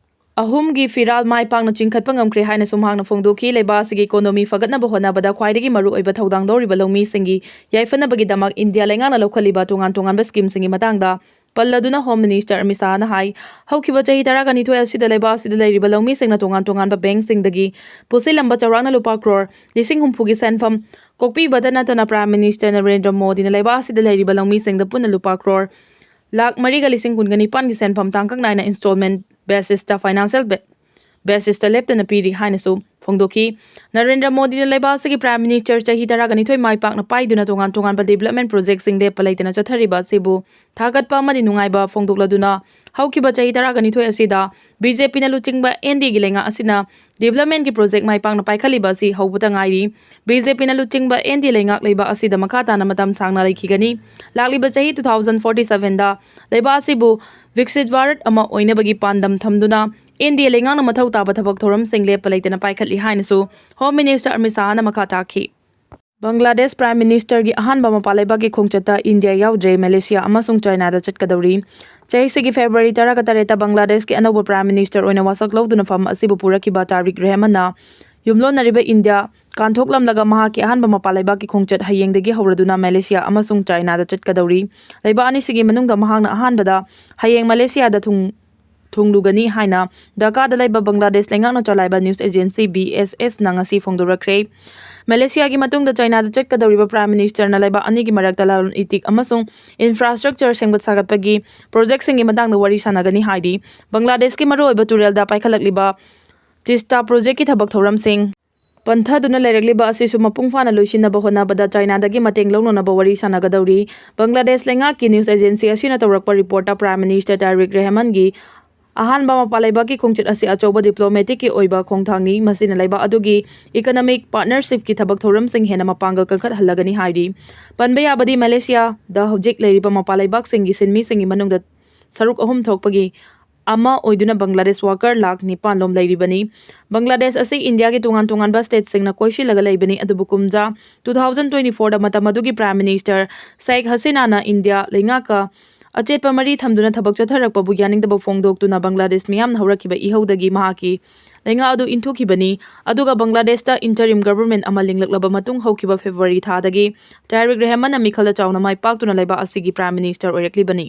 ꯑꯍꯨꯝꯒꯤ ꯐꯤꯔꯥꯜ ꯃꯥꯏ ꯄꯥꯛꯅ ꯆꯤꯡꯈꯠꯄ ꯉꯝꯈ꯭ꯔꯦ ꯍꯥꯏꯅꯁꯨ ꯃꯍꯥꯛꯅ ꯐꯣꯡꯗꯣꯛꯈꯤ꯫ ꯂꯩꯕꯥꯛ ꯑꯁꯤꯒꯤ ꯏꯀꯣꯅꯣꯃꯤ ꯐꯒꯠꯅꯕ ꯍꯣꯠꯅꯕꯗ ꯈ꯭ꯋꯥꯏꯗꯒꯤ ꯃꯔꯨꯑꯣꯏꯕ ꯊꯧꯗꯥꯡ ꯂꯧꯔꯤꯕ ꯂꯧꯃꯤꯁꯤꯡꯒꯤ ꯌꯥꯏꯐꯅꯕꯒꯤꯗꯃꯛ ꯏꯟꯗꯤꯌꯥ ꯂꯩꯉꯥꯛꯅ ꯂꯧꯈꯠꯂꯤꯕ ꯇꯣꯉꯥꯟ ꯇꯣꯉꯥꯟꯕ ꯁ꯭ꯀꯤꯝꯁꯤꯡꯒꯤ ꯃꯇꯥꯡꯗ ꯄꯜꯂꯗꯨꯅ ꯍꯣꯝ ꯃꯤꯅꯤꯁꯇꯔ ꯑꯃꯤꯠ ꯁꯥꯍꯅ ꯍꯥꯏ, ꯍꯧꯈꯤꯕ ꯆꯍꯤ ꯇꯔꯥꯒ ꯅꯤꯊꯣꯏ ꯑꯁꯤꯗ ꯂꯩꯕꯥꯛ ꯑꯁꯤꯗ ꯂꯩꯔꯤꯕ ꯂꯧꯃꯤꯁꯤꯡꯅ ꯇꯣꯉꯥꯟ ꯇꯣꯉꯥꯟꯕ ꯕꯦꯡꯛꯁꯤꯡꯗꯒꯤ ꯄꯨꯁꯤꯜꯂꯝꯕ ꯆꯥꯎꯔꯥꯛꯅ ꯂꯨꯄꯥ ꯀ꯭ꯔꯣꯔ ꯂꯤꯁꯤꯡ ꯍꯨꯝꯐꯨꯒꯤ ꯁꯦꯟꯐꯝ ꯀꯣꯛꯄꯤꯕꯇ ꯅꯠꯇꯅ ꯄ꯭ꯔꯥꯏꯝ ꯃꯤꯅꯤꯁꯇꯔ ꯅꯔꯦꯟꯗ꯭ꯔ ꯃꯣꯗꯤꯅ ꯂꯩꯕꯥꯛ ꯑꯁꯤꯗ ꯂꯩꯔꯤꯕ ꯂꯧꯃꯤꯁꯤꯡꯗ ꯄꯨꯟꯅ ꯂꯨꯄꯥ ꯀ꯭ꯔꯣꯔ ꯂꯥꯈ ꯃꯔꯤꯒ ꯂꯤꯁꯤꯡ ꯀꯨꯟꯒ ꯅꯤꯄꯥꯟꯒꯤ ꯁꯦꯟꯐꯝ ꯇꯥꯡꯀꯛ ꯅꯥꯏꯅ ꯏꯟꯁꯇꯣꯜꯃꯦꯟ ꯕꯦꯁꯤꯁꯇ, ꯐꯥꯏꯅꯥꯟꯁꯤꯌꯦꯜ ꯕꯦ-, ꯕꯦꯁꯤꯁꯇ ꯂꯦꯞꯇꯅ ꯄꯤꯔꯤ ꯍꯥꯏꯅꯁꯨ ꯐꯣꯡꯗꯣꯛꯈꯤ꯫ ꯅꯔꯦꯟꯗ꯭ꯔ ꯃꯣꯗꯤꯅ ꯂꯩꯕꯥꯛ ꯑꯁꯤꯒꯤ ꯄ꯭ꯔꯥꯏꯝ ꯃꯤꯅꯤꯁꯇꯔ ꯆꯍꯤ ꯇꯔꯥꯒ ꯅꯤꯊꯣꯏ ꯃꯥꯏ ꯄꯥꯛꯅ ꯄꯥꯏꯗꯨꯅ ꯇꯣꯉꯥꯟ ꯇꯣꯉꯥꯟꯕ ꯗꯤꯕꯂꯞꯃꯦꯟ ꯄ꯭ꯔꯣꯖꯦꯛꯁꯤꯡ ꯂꯦꯞꯄ ꯂꯩꯇꯅ ꯆꯠꯊꯔꯤꯕ ꯑꯁꯤꯕꯨ ꯊꯥꯒꯠꯄ ꯑꯃꯗꯤ ꯅꯨꯡꯉꯥꯏꯕ ꯐꯣꯡꯗꯣꯛꯂꯗꯨꯅ, ꯍꯧꯈꯤꯕ ꯆꯍꯤ ꯇꯔꯥꯒ ꯅꯤꯊꯣꯏ ꯑꯁꯤꯗ ꯕꯤ ꯖꯦ ꯄꯤꯅ ꯂꯨꯆꯤꯡꯕ ꯑꯦꯟ ꯗꯤ ꯑꯦꯒꯤ ꯂꯩꯉꯥꯛ ꯑꯁꯤꯅ ꯗꯤꯕꯂꯞꯃꯦꯟꯒꯤ ꯄ꯭ꯔꯣꯖꯦꯛ ꯃꯥꯏ ꯄꯥꯛꯅ ꯄꯥꯏꯈꯠꯂꯤꯕ ꯑꯁꯤ ꯍꯧꯕꯇ ꯉꯥꯏꯔꯤ꯫ ꯕꯤ ꯖꯦ ꯄꯤꯅ ꯂꯨꯆꯤꯡꯕ ꯑꯦꯟ ꯗꯤ ꯑꯦ ꯂꯩꯉꯥꯛ ꯂꯩꯕꯥꯛ ꯑꯁꯤꯗ ꯃꯈꯥ ꯇꯥꯅ ꯃꯇꯝ ꯁꯥꯡꯅ ꯂꯩꯈꯤꯒꯅꯤ꯫ ꯂꯥꯛꯂꯤꯕ ꯆꯍꯤ ꯇꯨ ꯊꯥꯎꯖꯟ ꯐꯣꯔꯇꯤ ꯁꯚꯦꯟꯗ ꯂꯩꯕꯥꯛ ꯑꯁꯤꯕꯨ ꯕꯤꯛꯁꯤꯠ ꯚꯥꯔꯠ ꯑꯃ ꯑꯣꯏꯅꯕꯒꯤ ꯄꯥꯟꯗꯝ ꯊꯝꯗꯨꯅ ꯑꯦꯟ ꯗꯤ ꯑꯦ ꯂꯩꯉꯥꯛꯅ ꯃꯊꯧ ꯇꯥꯕ ꯊꯕꯛ ꯊꯧꯔꯝꯁꯤꯡ ꯂꯦꯞꯄ ꯂꯩꯇꯅ ꯄꯥꯏꯈꯠꯂꯤ ꯍꯥꯏꯅꯁꯨ ꯍꯣꯝ ꯃꯤꯅꯤꯁꯇꯔ ꯑꯃꯤꯠ ꯁꯥꯍꯅ ꯃꯈꯥ ꯇꯥꯈꯤ꯫ ꯕꯪꯒ꯭ꯂꯥꯗꯦꯁ ꯄ꯭ꯔꯥꯏꯝ ꯃꯤꯅꯤꯁꯇꯔꯒꯤ ꯑꯍꯥꯟꯕ ꯃꯄꯥꯟ ꯂꯩꯕꯥꯛꯀꯤ ꯈꯣꯡꯆꯠꯇ ꯏꯟꯗꯤꯌꯥ ꯌꯥꯎꯗ꯭ꯔꯦ, ꯃꯦꯂꯦꯁꯤꯌꯥ ꯑꯃꯁꯨꯡ ꯆꯥꯏꯅꯥꯗ ꯆꯠꯀꯗꯧꯔꯤ꯫ ꯆꯍꯤꯁꯤꯒꯤ ꯐꯦꯕ꯭ꯔꯨꯋꯥꯔꯤ ꯇꯔꯥꯒ ꯇꯔꯦꯠꯇ ꯕꯪꯒ꯭ꯂꯥꯗꯦꯁꯀꯤ ꯑꯅꯧꯕ ꯄ꯭ꯔꯥꯏꯝ ꯃꯤꯅꯤꯁꯇꯔ ꯑꯣꯏꯅ ꯋꯥꯁꯛ ꯂꯧꯗꯨꯅ ꯐꯝ ꯑꯁꯤꯕꯨ ꯄꯨꯔꯛꯈꯤꯕ ꯇꯥꯔꯤꯛ ꯔꯦꯍꯃꯟꯅ ꯌꯨꯝꯂꯣꯟꯅꯔꯤꯕ ꯏꯟꯗꯤꯌꯥ ꯀꯥꯟꯊꯣꯛꯂꯝꯂꯒ ꯃꯍꯥꯛꯀꯤ ꯑꯍꯥꯟꯕ ꯃꯄꯥꯟ ꯂꯩꯕꯥꯛꯀꯤ ꯈꯣꯡꯆꯠ ꯍꯌꯦꯡꯗꯒꯤ ꯍꯧꯔꯗꯨꯅ ꯃꯦꯂꯦꯁꯤꯌꯥ ꯑꯃꯁꯨꯡ ꯆꯥꯏꯅꯥꯗ ꯆꯠꯀꯗꯧꯔꯤ꯫ ꯂꯩꯕꯥꯛ ꯑꯅꯤꯁꯤꯒꯤ ꯃꯅꯨꯡꯗ ꯃꯍꯥꯛꯅ ꯑꯍꯥꯟꯕꯗ ꯍꯌꯦꯡ ꯃꯦꯂꯦꯁꯤꯌꯥꯗ ꯊꯨꯡ-, ꯊꯨꯡꯂꯨꯒꯅꯤ ꯍꯥꯏꯅ ꯙꯥꯀꯥꯗ ꯂꯩꯕ ꯕꯪꯒ꯭ꯂꯥꯗꯦꯁ ꯂꯩꯉꯥꯛꯅ ꯆꯂꯥꯏꯕ ꯅ꯭ꯌꯨꯁ ꯑꯦꯖꯦꯟꯁꯤ ꯕꯤ ꯑꯦꯁ ꯑꯦꯁꯅ ꯉꯁꯤ ꯐꯣꯡꯗꯣꯔꯛꯈ꯭ꯔꯦ꯫ ꯃꯦꯂꯦꯁꯤꯌꯥꯒꯤ ꯃꯇꯨꯡꯗ ꯆꯥꯏꯅꯥꯗ ꯆꯠꯀꯗꯧꯔꯤꯕ ꯄ꯭ꯔꯥꯏꯝ ꯃꯤꯅꯤꯁꯇꯔꯅ ꯂꯩꯕꯥꯛ ꯑꯅꯤꯒꯤ ꯃꯔꯛꯇ ꯂꯂꯣꯟ ꯏꯇꯤꯛ ꯑꯃꯁꯨꯡ ꯏꯟꯐ꯭ꯔꯥꯁ꯭ꯇ꯭ꯔꯛꯆꯔ ꯁꯦꯝꯒꯠ ꯁꯥꯒꯠꯄꯒꯤ ꯄ꯭ꯔꯣꯖꯦꯛꯁꯤꯡꯒꯤ ꯃꯇꯥꯡꯗ ꯋꯥꯔꯤ ꯁꯥꯟꯅꯒꯅꯤ ꯍꯥꯏꯔꯤ꯫ ꯕꯪꯒ꯭ꯂꯥꯗꯦꯁꯀꯤ ꯃꯔꯨꯑꯣꯏꯕ ꯇꯨꯔꯦꯜꯗ ꯄꯥꯏꯈꯠꯂꯛꯂꯤꯕ ꯇꯤꯁꯇꯥ ꯄ꯭ꯔꯣꯖꯦꯛꯀꯤ ꯊꯕꯛ ꯊꯧꯔꯝꯁꯤꯡ ꯄꯟꯊꯗꯨꯅ ꯂꯩꯔꯛꯂꯤꯕ ꯑꯁꯤꯁꯨ ꯃꯄꯨꯡ ꯐꯥꯅ ꯂꯣꯏꯁꯤꯟꯅꯕ ꯍꯣꯠꯅꯕꯗ ꯆꯥꯏꯅꯥꯗꯒꯤ ꯃꯇꯦꯡ ꯂꯧꯅꯅꯕ ꯋꯥꯔꯤ ꯁꯥꯟꯅꯒꯗꯧꯔꯤ꯫ ꯕꯪꯒ꯭ꯂꯥꯗꯦꯁ ꯂꯩꯉꯥꯛꯀꯤ ꯅ꯭ꯌꯨꯁ ꯑꯦꯖꯦꯟꯁꯤ ꯑꯁꯤꯅ ꯇꯧꯔꯛꯄ ꯔꯤꯄꯣꯔꯠꯇ ꯄ꯭ꯔꯥꯏꯝ ꯃꯤꯅꯤꯁꯇꯔ ꯇꯥꯔꯤꯛ ꯔꯦꯍꯃꯟꯒꯤ ꯑꯍꯥꯟꯕ ꯃꯄꯥꯟ ꯂꯩꯕꯥꯛꯀꯤ ꯈꯣꯡꯆꯠ ꯑꯁꯤ ꯑꯆꯧꯕ ꯗꯤꯄ꯭ꯂꯣꯃꯦꯇꯤꯛꯀꯤ ꯑꯣꯏꯕ ꯈꯣꯡꯊꯥꯡꯅꯤ, ꯃꯁꯤꯅ ꯂꯩꯕꯥꯛ ꯑꯗꯨꯒꯤ ꯏꯀꯅꯣꯃꯤꯛ ꯄꯥꯔꯠꯅꯔꯁꯤꯞꯀꯤ ꯊꯕꯛ ꯊꯧꯔꯝꯁꯤꯡ ꯍꯦꯟꯅ ꯃꯄꯥꯡꯒꯜ ꯀꯟꯈꯠꯍꯜꯂꯒꯅꯤ ꯍꯥꯏꯔꯤ꯫ ꯄꯟꯕ ꯌꯥꯕꯗꯤ, ꯃꯦꯂꯦꯁꯤꯌꯥꯗ ꯍꯧꯖꯤꯛ ꯂꯩꯔꯤꯕ ꯃꯄꯥꯟ ꯂꯩꯕꯥꯛꯁꯤꯡꯒꯤ ꯁꯤꯟꯃꯤꯁꯤꯡꯒꯤ ꯃꯅꯨꯡꯗ ꯁꯔꯨꯛ ꯑꯍꯨꯝ ꯊꯣꯛꯄꯒꯤ ꯑꯃ ꯑꯣꯏꯗꯨꯅ ꯕꯪꯒ꯭ꯂꯥꯗꯦꯁ ꯋꯥꯀꯔ ꯂꯥꯈ ꯅꯤꯄꯥꯟ ꯂꯣꯝ ꯂꯩꯔꯤꯕꯅꯤ꯫ ꯕꯪꯒ꯭ꯂꯥꯗꯦꯁ ꯑꯁꯤ ꯏꯟꯗꯤꯌꯥꯒꯤ ꯇꯣꯉꯥꯟ ꯇꯣꯉꯥꯟꯕ ꯁ꯭ꯇꯦꯠꯁꯤꯡꯅ ꯀꯣꯏꯁꯤꯜꯂꯒ ꯂꯩꯕꯅꯤ, ꯑꯗꯨꯕꯨ ꯀꯨꯝꯖꯥ ꯇꯨ ꯊꯥꯎꯖꯟ ꯇ꯭ꯋꯦꯟꯇꯤ ꯐꯣꯔꯗ ꯃꯇꯝ ꯑꯗꯨꯒꯤ ꯄ꯭ꯔꯥꯏꯝ ꯃꯤꯅꯤꯁꯇꯔ ꯁꯦꯈ ꯍꯁꯤꯅꯥꯅ ꯏꯟꯗꯤꯌꯥ ꯂꯩꯉꯥꯛꯀ ꯑꯆꯦꯠꯄ ꯃꯔꯤ ꯊꯝꯗꯨꯅ ꯊꯕꯛ ꯆꯠꯊꯔꯛꯄꯕꯨ ꯌꯥꯅꯤꯡꯗꯕ ꯐꯣꯡꯗꯣꯛꯇꯨꯅ ꯕꯪꯒ꯭ꯂꯥꯗꯦꯁ ꯃꯤꯌꯥꯝꯅ ꯍꯧꯔꯛꯈꯤꯕ ꯏꯍꯧꯗꯒꯤ ꯃꯍꯥꯛꯀꯤ ꯂꯩꯉꯥꯛ ꯑꯗꯨ ꯏꯟꯊꯨꯈꯤꯕꯅꯤ꯫ ꯑꯗꯨꯒ ꯕꯪꯒ꯭ꯂꯥꯗꯦꯁꯇ ꯏꯟꯇꯔꯤꯝ ꯒꯚꯔꯟꯃꯦꯟꯠ ꯑꯃ ꯂꯤꯡꯂꯛꯂꯕ ꯃꯇꯨꯡ ꯍꯧꯈꯤꯕ ꯐꯦꯕ꯭ꯔꯨꯋꯥꯔꯤ ꯊꯥꯗꯒꯤ ꯇꯥꯔꯤꯛ ꯔꯦꯍꯃꯟꯅ ꯃꯤꯈꯜꯗ ꯆꯥꯎꯅ ꯃꯥꯏ ꯄꯥꯛꯇꯨꯅ ꯂꯩꯕꯥꯛ ꯑꯁꯤꯒꯤ ꯄ꯭ꯔꯥꯏꯝ ꯃꯤꯅꯤꯁꯇꯔ ꯑꯣꯏꯔꯛꯂꯤꯕꯅꯤ꯫